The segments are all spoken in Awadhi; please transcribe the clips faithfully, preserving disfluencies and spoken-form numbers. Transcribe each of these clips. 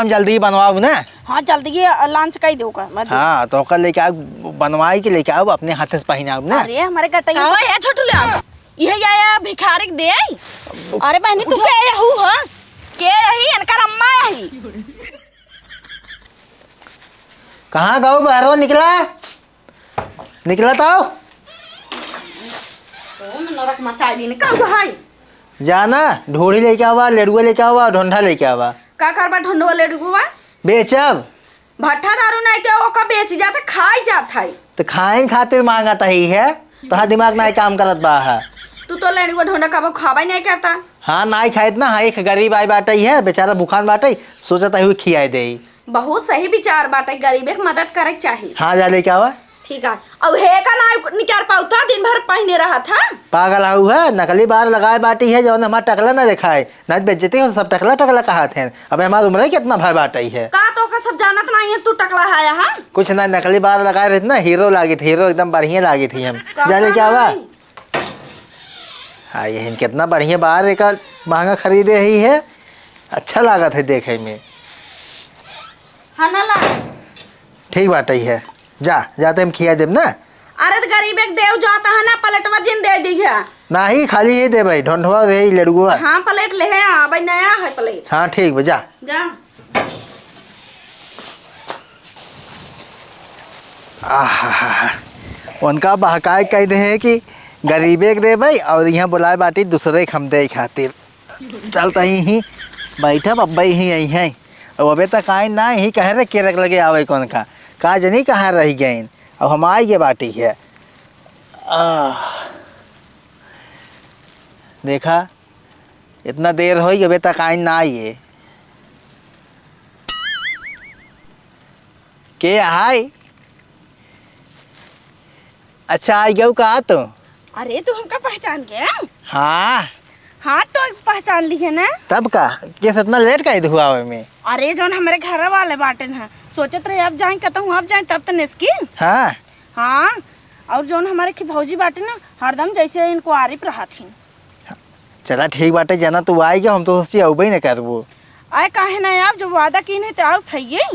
हम जल्दी बनवाओ ना। हाँ, जल्दी ये launch कर दो का, मत दो। हाँ, तो ओकर लेके आओ, बनवाई के लेके आओ, अपने हाथे से पहिनाओ ना। अरे, हमारे गटई का में है छोटू लाल? यह या, या भिखारी के दे आई? अरे बहनी, तू के यहू ह? के यही? इनकर अम्मा यही। कहाँ गऊ बहरो निकला? निकला तो। ओ, नरक मचाई दिन। का भाई? जाना, ढोढ़ी लेके आवा, लेड़ुआ लेके आवा, ढोंढा लेके आवा। का करबा ढोंढवा लेड़ुआ? बेचब। भट्ठा दारू नाई के ओका बेच जात, खाई जात है। तो खाइन खातिर मांगत ही है, तोहार दिमाग नाई काम करत बा है। तू तो लेड़ुआ ढोंढा कबो खाबा ही नाई करता। हाँ, नाई खाइत ना, हाँ, एक गरीब आई बाटई है, बेचारा भूखान बाटई, सोचत है हुई खियाई देई। बहुत सही विचार बाटे, गरीबे के मदद करे के चाही। हाँ, जा लेके आवा। ठीक है। अब हे का ना निकार पाउता, दिन भर पहिने रहत ह। पागल हऊ है, नकली बार लगाए बाटी है, जौन हमार टकला ना देखाए, ना बेइज्जती हो, सब टकला टकला कहत हैं। अबे हमार उम्र कितना भय बाटई है। का तो का सब जानत नहीं है, तू टकला है, हाँ? कुछ ना, नकली बार लगाए रहत ना, हीरो लागित, हीरो एकदम बढ़िया लागित ही हम। का जा लेके आवा। नहीं? हाँ, ये कितना बढ़िया बार, एक महंगा खरीदे ही है, अच्छा लागत है देखे में। हाँ ना ला। ठीक बात है, जा, जाते हम खिया देब ना। अरे तो गरीब एक देव जाता है ना, प्लेटवा जिन दे दी है। नाही, खाली ही देबै, ढोंढवा दे, ई लड़ुआ। हाँ, प्लेट ले है, हाँ, भाई नया है प्लेट। हाँ, ठीक बा, जा। जा। आहा, उनका बहकाए कह दे हैं कि गरीबे के देबै और यहाँ बुलाए बाटी दूसरे के हम दे खातिर। चल तही ही बैठब, अब्बे ही आई हैं। अब अबे तक आइन ना, यही कहे रहे केरक लगे आवे कौन का, का जनी कहाँ रह गइन। अब हम आई गे बाटी है। आह, देखा, इतना देर होई, अबे तक आइन ना आइए। के हाय? अच्छा, आई गऊ का तू? अरे, तू हमका पहचान गया? हाँ। हाँ, तो पहचान ली है ना? तब का? केस इतना लेट काहे हुआ आवे में? अरे, जौन हमरे घर वाले बाटे ना, सोचत रहे अब जाए कतहूँ, अब जाए तब तो निस्किन। हाँ। हाँ, और जौन हमारे की भौजी बाटे ना, हरदम जैसे इनको आरिफ रहत ही। चला ठीक बाटे, जना तू आई गया, हम तो सोची अउबे न करबो। आए काहे ना आब, जब वादा कीन है तो आउत है ये।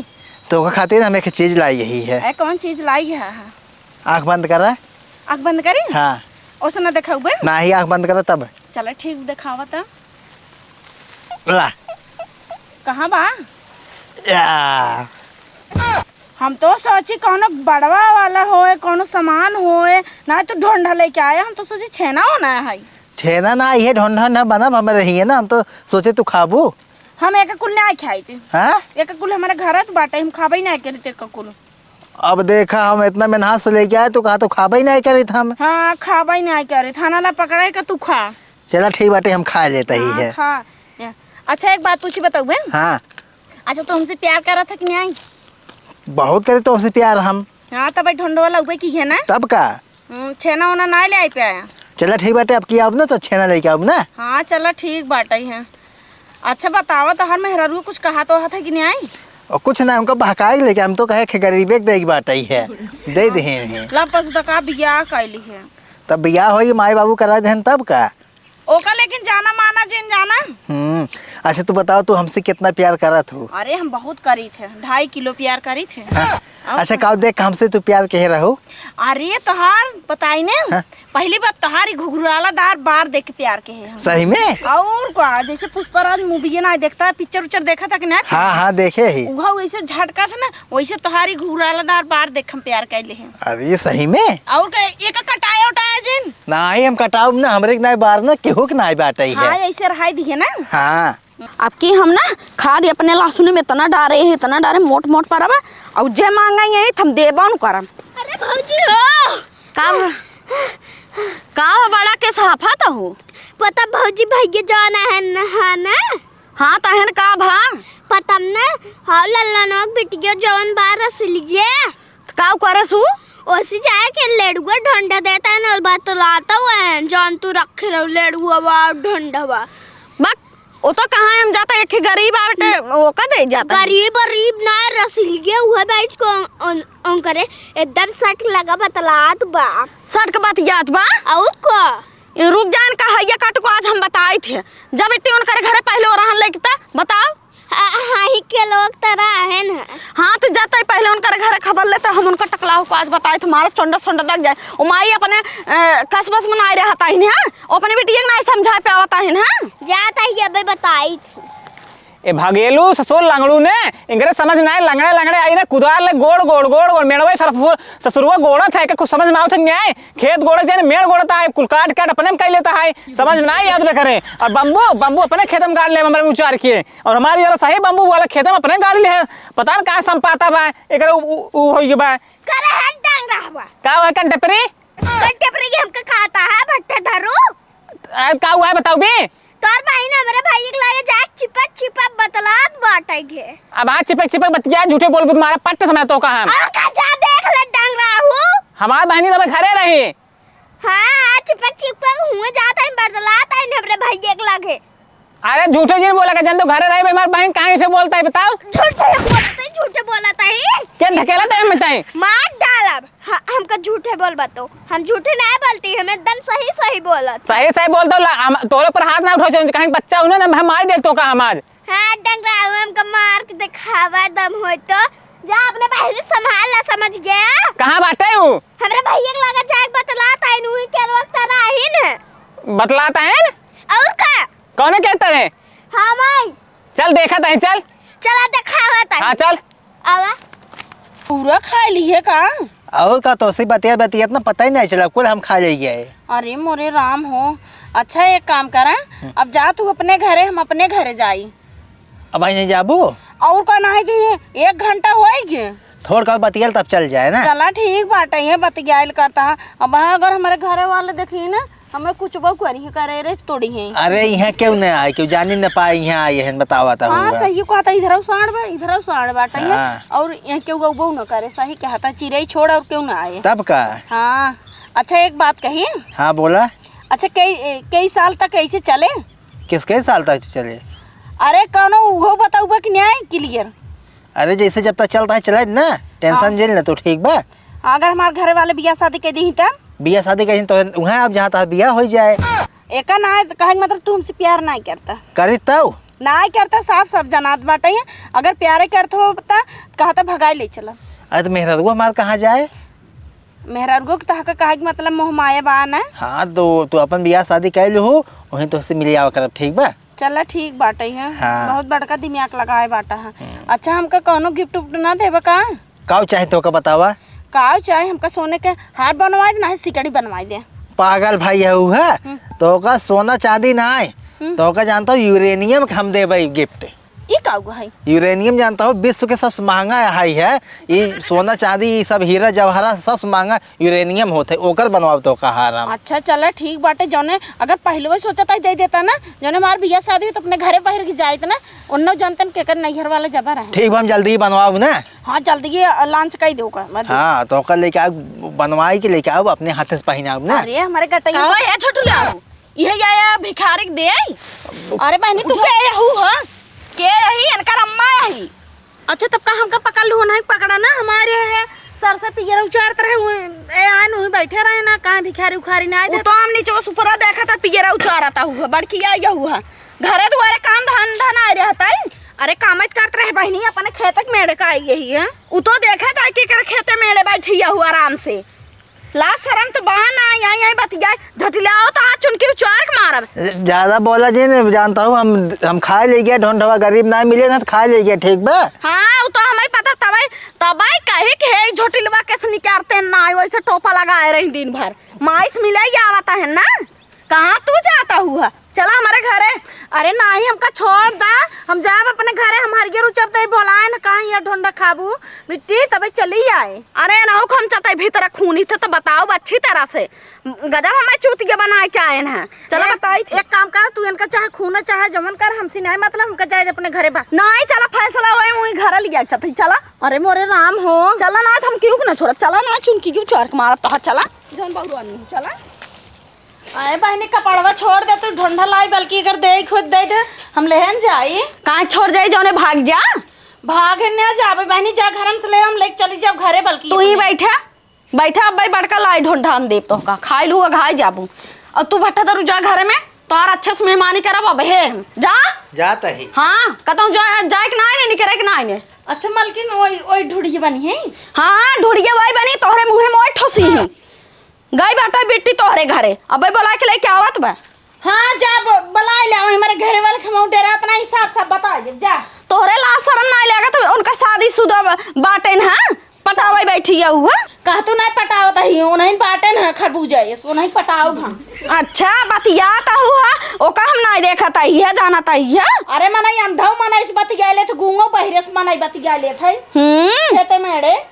तो ओकर खातिर हम एक चीज लाई यही है। आए कौन चीज लाई है? आँख बंद करा। आँख बंद करी? हाँ। ओसे ना देखाउबे? नाही, आँख बंद करा तब। चला ठीक, देखावा त। ला। कहाँ बा? या। हम तो सोची कौनो बड़वा वाला होए, कौनो सामान होए, ना तो ढोंढा लेके आए, हम तो सोची छेना होना है। छेना ना, इहे ढोंढा ना बनब, हम रहिए ना, हम तो सोचे तू खाबू। हम एक कुल ना खाई थी। हाँ? एक कुल हमारे घर तो बाटे, हम खाबे ही ना करी थे एक कुल। अब देखा, हम इतना मेहनत से लेके आए, तू कहा तो खाबे ही ना करी था हम। हाँ, खाबे ही ना करी, थाना ला पकड़े के तू खा। चला ठीक बाटे, हम खा लेता ही हाँ, है। खा। या। अच्छा, एक बात पूछी, बताउबे? हाँ। अच्छा, तू हमसे प्यार करत है कि नहीं? बहुत करे तो हमसे प्यार हम। हाँ, तब भाई ढोंढवा लउबे की है ना? तब का? हम्म, छेना ओना ना ले आई पे आया। चला ठीक बाटे, अब की आउब ना तो छेना लेके आउब ना। हाँ, चला ठीक बाटे है। अच्छा बतावा, तोहर मेहरारू कुछ कहा तो है कि नहीं आई? और कुछ ना, उनका बहकाई लेके हम तो कहे कि गरीबे के देगी बाटे है, दे दे हैं। ला पस तो का बियाह कैली है। तब बियाह होई, माई बाबू करा देहन तब का? ओका लेकिन जाना माना जिन जाना। हम्म, अच्छा तू बताओ, तू हमसे कितना प्यार करत हो? अरे हम बहुत करी थे, ढाई किलो प्यार करी थे। हाँ। और अच्छा का? काऊ देख, हमसे तू प्यार कहे रहो? अरे तोहार बताई ने, हाँ। पहली बात तोहार ही घुघरालादार बार देख के प्यार कहे हम। सही में? और का, जैसे पुष्पराज मूवी ना देखता है, पिक्चर उच्चर देखा था कि नहीं? हाँ, हाँ, देखे ही। उहा वैसे झटका था ना, वैसे तोहारी घुघरालादार बार देख हम प्यार कैले हैं। अरे सही में? और का, एक कटाया उटाया जिन? नाही, हम कटाउब ना, हमरे के नाई बार ना, केहू के नाई बाटई है। हाँ, ऐसे रहाई दिए ना। हाँ। अब की हम ना खाद अपने लहसुन में इतना डारे हैं, इतना डारे, मोट मोट परब, और जे मांगा यही हम देबो न करम। अरे भौजी हो। का भ-, का भ-, बड़ा के साफा तो हो? पता भौजी, भैया जाना है नहाना। हाँ, तहन का भा? पता न, हाँ, लल्ला नोक बिटिया जवन बा रसलिए। त काउ करे सु? ओसी जाए के लेड़ुआ ढोंढा देता है, नल बतलाता हुआ है, जौन तू रखे रहो लेड़ुआ बा ढोंढवा। बक, ओ तो कहाँ हम जाता, एक ही गरीब आवटे, ओका दे जाता। गरीब, गरीब ना, रसलिए हुआ बैठ को उन, उन करे, एकदम सट लगा बतलात बा। सट के बतियात बा? और का? ए, रुक जान का हैया काट को आज हम बताई थे। जब इतनी उनकर घरे पहले ओरहन लेके त बताओ। हाँ, हाँ, ही के लोग त रहेन है। हाँ, त जात ही पहिले उनकर घरे खबर लेत ही, हम उनका टकलाव को आज बताइत ही, मारा चोंडा सोंडा दग जाए। ओ माई अपने, अ, कस बस में नाहीं रहत ही, हाँ? ओ अपने बिटिया के नाहीं समझाए पावत ही, हाँ? जात ही अबे बताइत ही। ए भगेलू ससुर लंगड़ू ने, इनकरे समझ नाहीं, लंगड़े लंगड़े आई ने, कुदार ले गोड़ गोड़ गोड़ गोड़, मेड़वा ही फरफूर, ससुरवा गोड़त है, के कुछ समझ में आवत है नाहीं? खेत गोड़े जाने, मेड़ गोड़त है, कुल काट काट अपने में कइ लेत ही, समझ में नाहीं आवत बे करे। और बम्बू, बम्बू अपने खेत में गाड़ ले, हमरे उचार किए। और हमारी वाला सही बम्बू वाला खेते में अपने गाड़ी ले है। पता न का संपाता बा, एकरे उ, उ, उ होई बा। करे है डंग रहा बा। का हुआ कंटेपरी? कंटेपरी के हमके खाता है भट्टे धरू। आ, का हुआ है बताऊ बे? तोर बहिन हमरे भाई के लगे जाके चिपक चिपक बतलात बाटे घे। अब हाँ चिपक चिपक बतिया, झूठे बोल बुत मारा पट्ट समय तो कहा हम। और का जा देख ले डंग रहा हूँ। हमार बहिनी तो घरे रही। हाँ, हाँ, चिपक चिपक हुए जात ही, बरदलात ही हमरे भइया के लगे। अरे झूठे जिन बोला के जन तो घरे रही, हमार बहिन काहे से बोलत ही बताओ? झूठे बोलत ही, झूठे बोलत ही। के ढकेलत ही हम बताई? मार डालब। हाँ, हमका झूठे बोल बतो। हम झूठे नाहीं बोलती, हम एकदम सही सही बोलत। सही सही बोल दो, ला-, हम तोरे पर हाथ ना उठाओ, कहीं बच्चा हो ना, ना हम मार दे तो का हम आज। हाँ, डंगराऊ हमका मार के देखावा दम होय तो। जा अपने बहिनी संभाल ला, समझ गया? कहाँ बाटे उ? हमरे भइया के लगे जाके बतलात ही, उही के रोक त रही न। बतलात ही न? और का? कौने के तरे? हाँ माई। चल देखत ही, चल। चला देखावत ही। हाँ, चल। आवा। पूरा खा ली है का? और का, तोसे बतिया बतिया इतना पता ही नहीं चला, कुल हम खा ले गए। अरे मोरे राम हो। अच्छा एक काम करा, हम्म। अब जा तू अपने घरे, हम अपने घरे जाई। अब आई नहीं जाबू? और का नाहीं कि एक घंटा होई गे। थोड़ का बतियल तब चल जाए ना। चला ठीक बाटे, ये बतियाइल करता है। अब अगर हमरे घरे वाले देखी ना, हमें कुछ बहु करी है, करे रे तोड़ी है। अरे इहाँ केहू न आए, केहू जानी न पाए, इहाँ आए हैं, बतावा ता हाँ, हुआ। सही कहता, इधर साँड़ बा, इधर साँड़ बाटे है। हाँ। और यहाँ केहू अउबो न करे, सही कहता, चिरई छोड़ और केहू न आए। तब का? हाँ। अच्छा एक बात कही। हाँ बोला। अच्छा कई, ए, कई साल तक ऐसे चले? किस कई साल तक चले? अरे कौनो उहो बताउबा कि नाहीं clear? अरे जैसे जब तक चलता है चलाए ना, tension हाँ। झेल ना तो ठीक बा। अगर हमार घरे वाले बियाह शादी कइ दी तब? बियाह शादी कइ दी तो उहाँ अब जहाँ तहाँ बियाह होइ जाए। एका ना है, कहे के मतलब तू हमसे प्यार नाहीं करता। करी तब? नाहीं करता, साफ साफ जनात बाटे। अगर प्यारे करत हो त कहता भगाई ले चला। अरे तो मेहरारुआ हमार कहाँ जाए? मेहरारुआ के तहका कहे के मतलब मोह माया बा ना? हाँ तो तू अपन बियाह शादी कइ लिहू, वहीं तोहसे मिली आवा करब, ठीक बा? चला ठीक बाटे है। हाँ। बहुत बड़का दिमाग लगाए बाटा है। हम्म। अच्छा हमका कौनो gift उफ्ट ना देबा का? काउ चाहे तोहका बतावा? काउ चाहे हमका सोने के हार बनवाए दे, नाहीं सिकड़ी बनवाए दे। पागल भाई है उ है? हम्म। तोहका सोना चांदी नाहीं, हम्म। तोहका जानता हूँ uranium के हम देबे gift। ई का हुआ है? Uranium जानता हो विश्व के सबसे महंगा है, है। ई सोना चांदी, ई सब हीरा जवाहरात सबसे महंगा uranium होत है, ओकर बनवाब तोहका हार हम। अच्छा चला ठीक बाटे, जौने अगर पहिले सोचत ही दे देता ना, जौने हमार बियाह शादी हो तो अपने घरे पहिर के जाइत ना, उन्नो जनतन केकर नैहर वाला जबा रहे। ठीक बा, हम जल्दी ही बनवाब ना। हाँ जल्दी ही launch कइ दे ओकर, मत दे। हाँ तो ओकर लेके आउ, बनवाई के लेके आउ, अपने हाथे से पहिनाउब ना। अरे हमरे गटई का हो, ए छोटू लाल? इहे या, या भिखारी के दे आई। अरे बहनी, तू उठो। के यहू ह? के यही? इनकर अम्मा यही। अच्छा, तब का हमका पकड़ लू? नहीं पकड़ा ना, हमारे है सर से पियर उचारत रहे, उ, ए, आन उही बैठे रहे ना, कहाँ भिखारी उखारी ना आए उ थे। तो हम नीचे सुपरा देखा था, पियर उचारा था हुआ, बड़की आई हुआ। घरे दुआरे काम धंधा ना रहता है। अरे, काम करत रहे बहनी, अपने खेत के मेड़ का आई यही है। उ तो देखा था कि कर खेते मेड़े बैठी हुआ आराम से। लाज शरम तो बा ना, आई, आई, आई बतियाए, झटिलाओ तो आज चुनकी उचार के मारब। ज्यादा बोला जी, नहीं जानता हूँ, हम, हम खाए ले गया ढोंढवा, गरीब ना मिले ना तो खाए ले गया, ठीक बा? हाँ, उ तो हमें पता, तबे, तबे कहे के है, झोटिलवा कैसे निकारते ना आए, वैसे टोपा लगाए रही दिन भर, माइस मिले ही आवता है ना, कहाँ तू जाता हुआ? चला हमारे घरे। अरे नाही, हमका छोड़ दा, हम जाब अपने घरे, हम हरियर उचर दे बोलाए न, कहाँ ये ढोंढा खाबू मिट्टी, तबे चली आए। अरे ना, हम चलते भीतर खूनी थे तो बताओ अच्छी तरह से, गजब हमें चूतिया बनाए के आए हैं। चला ए, बताई थी। एक काम कर, तू इनका चाहे खून चाहे जमन कर, हमसे नहीं मतलब, हमका जाए दे अपने घरे बस। नहीं, चला फैसला होए, वही घर लिया चलते, चला। अरे मोरे राम हो। चला ना, हम क्यों ना छोड़ब, चला ना, चुनकी क्यों चार के मारब, तहा चला। जौन बाबू आनी, चला। अरे बहनी, कपड़वा छोड़ दे, तू ढोंढा लाई, बल्कि अगर दे खुद दे दे, हम लेहन जाई। कहाँ छोड़ जाई, जौने भाग जा। भाग न जाबे बहनी, जा घर में से ले, हम लेके चली जाब घरे, बल्कि तू ही अपने। बैठा, बैठा, अब भाई बड़का लाई ढोंढा हम देब तोहका, खाई लू, घाई जाबू। और तू भट्टा दरू जा घरे में, तोहर अच्छे से मेहमानी करब अब हे हम। जा। जात ही। हाँ, कतहूँ जा, जाए के नाई ने, निकरे के नाई ने। अच्छा मलकिन, ओई, ओई ढुढ़िया बनी है? हाँ, ढुढ़िया वही बनी, तोहरे मुँहे में ओई ठोसी ही। गई बाटे बिट्टी तोहरे घरे, अबे बोला के लेके आवत बा। हाँ, जा ब-, बुलाए ले, हमारे घरे वाले के हम डेरात नहीं, साफ साफ बता दे, जा। तोहरे लाज शरम नाई लागत, उनका शादीशुदा ब-, बाटेन, हाँ? पटावे बैठी है हुआ। कह तू नहीं पटावत ही, उन्हीं बाटेन है खरबूजा, ये उन्हीं पटाओ हम। अच्छा, बतियात हुआ, ओका हम नाई देखत ही है, जानत ही है। अरे मनई अंधौ मनई से बतिया लेत, गूंगो बहिरे से मनई बतिया लेत है। हम्म। खेते मेड़े।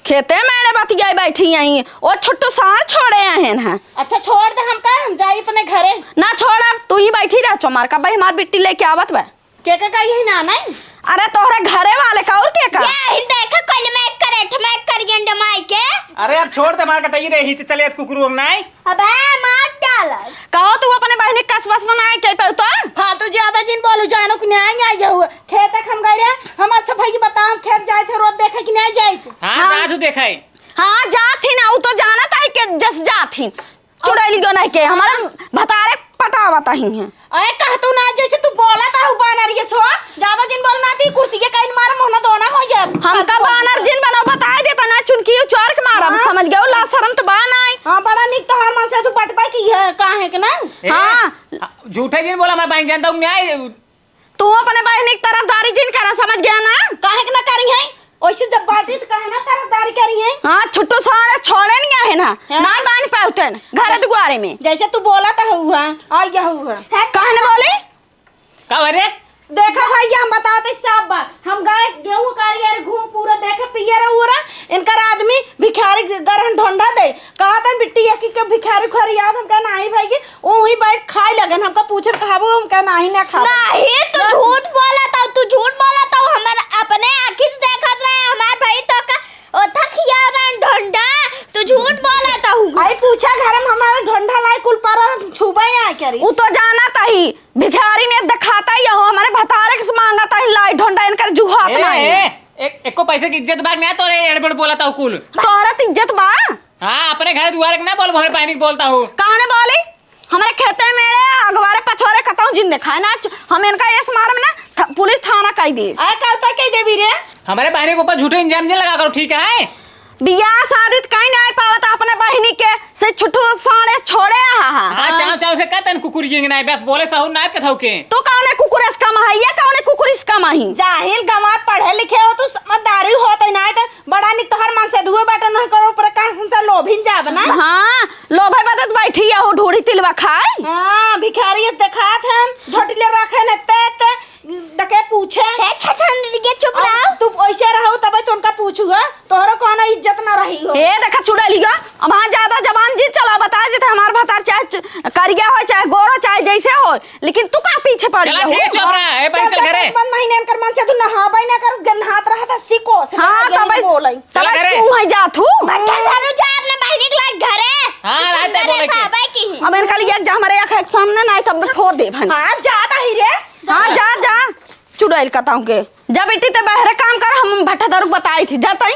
खेते मेड़े बतियाई बैठी यहीं। ओ छुट्टू साँड़ छोड़े अहन हैं। अच्छा, छोड़ दे, हम का, हम जाई अपने घरे। ना छोड़ब, तू ही बैठी रह चमार का, भाई हमार बिट्टी लेके आवत बा। के का कही है ना, नहीं? अरे तोहरे घरे वाले का, और के का? ये ही देखा, कल मैं एक करे, मैं एक करियन डमाई के। अरे अब छोड़ दे, मार कटाई दे, हिच चले कुकुर हम नहीं। अबे मार डालत। कहो तू अपने बहिनी कसमस बनाए के पे तो? हाँ, तू ज्यादा जिन बोलू, जानो कि न्याय न्याय ये हुआ। खेत हम गए रे, हम अच्छा भाई बता, हम खेत जाए थे, रोज देखे कि न्याय जाए थे। हाँ, हाँ। जा तू देखे। हाँ, जात ही ना, उ तो जानत है कि जस जात ही। चुड़ैल गो नहीं के, हमारे भतारे पटावत ही हैं। अरे कह तू ना, जैसे तू बोलत हऊ बानर ये सो, ज्यादा जिन बोल ना दी, कुर्सी के कहीं मार मुंह ना दोना हो जाब। हमका बानर जिन बनाओ, बताए देता ना, चुनकी उचार के मारब, हाँ। समझ गयो, लाज शरम तो बा नाई। हाँ, बड़ा निक तोहार मन से तू बटबा की है, काहे के ना? ए, हाँ। झूठे जिन बोला, मैं बहन जानता हूँ, न्याय। तू अपने बहनी की तरफदारी जिन करा, समझ गया ना? काहे के ना करी है? ओइसे जब बाटी तो काहे ना तरफदारी करी है? हाँ, छुट्टू सारे छोड़े नहीं है ना, हाँ। ना बांध पाउतन घर दुआरे में। जैसे तू बोला तो हुआ, आ गया हुआ। काहे ना बोली? का भरे? देखा भाई, हम बताते सब बात। हम गए गेहूं कारियर घूम पूरा देखे पियर उरा, इनकर आदमी भिखारी गरहन ढोंढा दे। कहतन बिट्टी यकी के भिखारी उखारी याद, हम कहा, "नाही भाई, उ ही बैठ खाए लगन, हमका पूछन कहबो, हम कहा, "नाही ना खाबो।" नाही, तू ना। झूठ बोलत हऊ, तू झूठ बोलत हऊ, हमर अपने आँखी से देखत रहे, हमार भाई तो का ओथा खियावन ढोंढा, तू झूठ बोलत हऊ। आई पूछा घर में हमारा ढोंढा लाई कुल पर छुबे आ करी। उ तो जानत ही, भिखारी ने दिखाता ही हो, हमारे भतारे के से मांगत ही लाई ढोंढा, इनकर जुहात ए, नाही। ए, एक, एको पैसे की इज्जत बाग ना तोरे एड़बेड़ बोलत हऊ कुल। तोहरा त इज्जत बा? हाँ, अपने घर दुआरे के ना बोल, हमारे बहनी के बोलत हऊ। काहे ना बोली? हमरे खेते में रे, अगवारे पछवारे कतहूँ जिन देखाए ना, हम इनका एस मारम ना, थ-, पुलिस थाना कई दी। आए, का उतर कई देबी रे? हमरे बहनी के ऊपर झूठे इल्जाम जिन लगा करो, ठीक है? बियाह शादी त कहीं नाहीं पावत अपने बहिनी के, से छुट्टू साँड़े छोड़े आहा। हाँ, हाँ। चाव, चाव, फेंका तन कुकुर ये नाहीं, बस बोले सहू नाहीं के थौके। तू कौने कुकुर से कम है, ये कौने कुकुर से कम है? जाहिल गंवार पढ़े लिखे हो, तू समझदारी होत ही नाहीं, तो बड़ा निक तोहर मन से दुए बाटे, नहीं करो पर कहाँ से लोभिन जाब ना? हाँ, लोभे बदत बैठी है हो ढूढ़ी तिलवा खाई। हाँ, भिखारी देखात हन, झोटी ले रखे न ते, ते, दके पूछे। हे छछन, ये चुप और रहो। तू ऐसे रहो तबे तो उनका पूछू है, तोहरो कोनो इज्जत ना रही हो। ए, देखा चुड़ैलिया, अब हाँ ज्यादा जबान जी चला, बता देते हमार भतार चाहे च-, करिया हो, चाहे गोरो, चाहे जैसे हो, लेकिन तू का पीछे पड़ी चला, हो? ठीक है, चुप रहा, ए, बंद चल चल घरे। पाँच महीने इनकर मन से तू नहाबे ना कर, गन्हात रहा था, सीको से हाँ, ना तबे बोले। चला तबे घरे। तू है जा तू। बच्चा झाड़ू जा अपने बहिनी के लाग घरे। हाँ, छुछुंदर रहते बोले के। साबे की। अब इनका लिए जा हमारे आँख के सामने ना, तब फोड़ दे भन। हाँ, जा दही रे। हाँ, जा, जा। चुड़ैल कताऊ के। जा बेटी, ते बहरे काम कर, हम भट्ठा दारू बताई थी। जा तई।